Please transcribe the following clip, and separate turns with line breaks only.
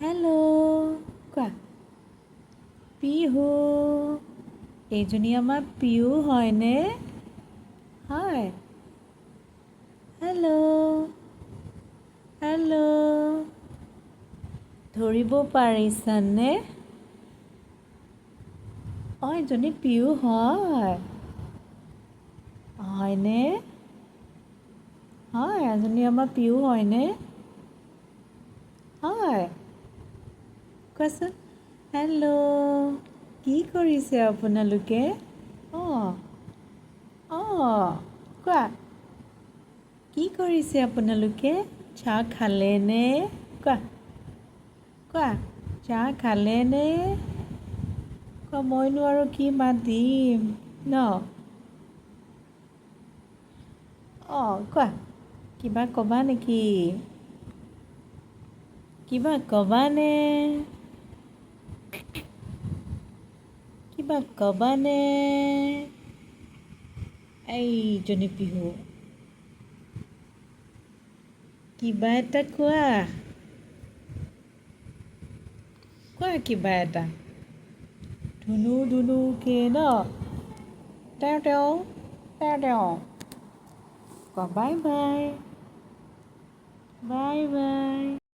Hello' কোৱা। পিহু, এইজনী আমাৰ পিহু হয়নে? হয়। হেল্ল', হেল্ল', ধৰিব পাৰিছানে? অঁ, এইজনী পিহু হয়, হয়নে? হয়, এজনী আমাৰ পিহু হয়নে? হয়, কোৱাচোন। হেল্ল', কি কৰিছে আপোনালোকে? অঁ অঁ, কোৱা, কি কৰিছে আপোনালোকে? চাহ খালেনে? কোৱা, কোৱা, চাহ খালেনে? কোৱা। মইনো আৰু কি মাত দিম ন? অঁ, কোৱা, কিবা ক'বা নেকি? কিবা ক'বানে? কিবা ক'বানে? এইজনী পিহু, কিবা এটা কোৱা, কোৱা কিবা এটা। ধুনু ধুনুকে ন, তেওঁ তেওঁ তেওঁ তেওঁ। কোৱা, বাই বাই, বাই বাই।